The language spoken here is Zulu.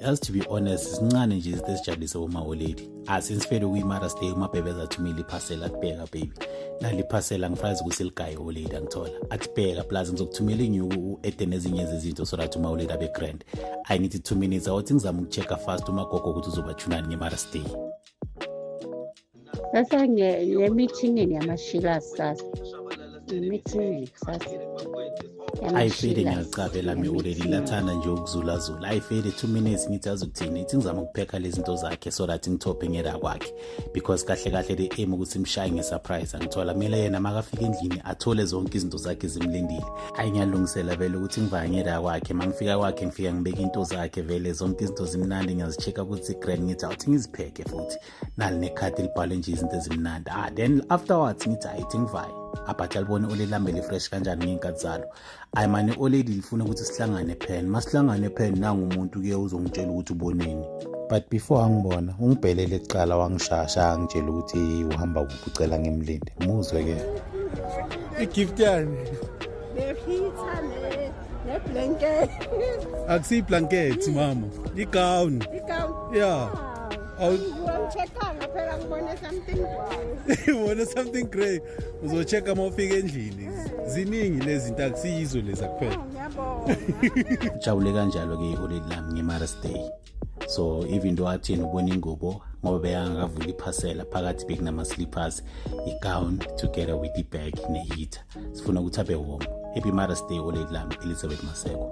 Yazi, to be honest, sincane nje izinto ezijabulisa boma-old lady. Ah, since vele kuyi-Mother's Day, umabhebeza athumile iphasela, athi, "Bheka baby, nali iphasela." Ngifazi ukuthi ligaye old lady, angithola athi, "Bheka, plus ngizokuthumela inyuku u-ede nezinye zezinto so that uma old lady abe grand." Ayi, ngithi 2 minutes, awuthi ngizama uku-check-a fast umagogo ukuthi uzobathunani nge-Mother's Day. Sasa nge-meeting yamashilas sasa. Nge-meeting kusasa. Ayifele, ngiyalicabela lami already, lathanda nje ukuzulazula. Ayifele, 2 minutes, ngithi azokuthini, ithi ngizama ukuphekha lezi zinto zakhe so that ngithophe ngera kwakhe, because kahle kahle the aim ukuthi imshaye nge-surprise, angithola kumele yena makafika endlini athole zonke izinto zakhe zimlindile. Ayi, ngiyalungisela vele ukuthi ngivaya ngera kwakhe. Ma ngifika kwakhe, ngifika ngibeka into zakhe vele, zonke izinto zimnandi, ngiyazi-check-a ukuthi grand. Ngithi awuthi ngizipheke futhi, nali nekhadi libhalwe nje izinto ezimnandi. Ah, then afterwards ngithi ayithi ngivaye abhathi alibone olelambele fresh kanjani ngey'nkathi zalo. Ayi mani, old lady lifuna ukuthi sihlangane pen, masihlangane pen, nangu umuntu-ke uzongitshela ukuthi uboneni. But before angibona, ungibhelele kuqala, wangishasha, angitshela ukuthi uhamba kuphi, ucela ngimlinde. Muzwe-ke. I-gift yani? Ne-heater ne-blanket. Akusiyi-blanket mama, i-gown. I-gown? Yeah. Angi-check-anga phela, ngibone something grey. Ubone something grey, uzo-check-a uma ufika endlini. Ziningi lezi zinto, akusiyizo leza kuphela. Oh, ngiyabonga. Ujabule kanjalo-ke i-old lady lami nge-Mother's Day. So even though athini ubona ingubo, ngoba bekangakavuli iphasela, phakathi bekunama-slippers, i-gown together with i-bag ne-heater. Sifuna ukuthi abe warm. Happy Mother's Day, old lady lami, Elizabeth Maseko.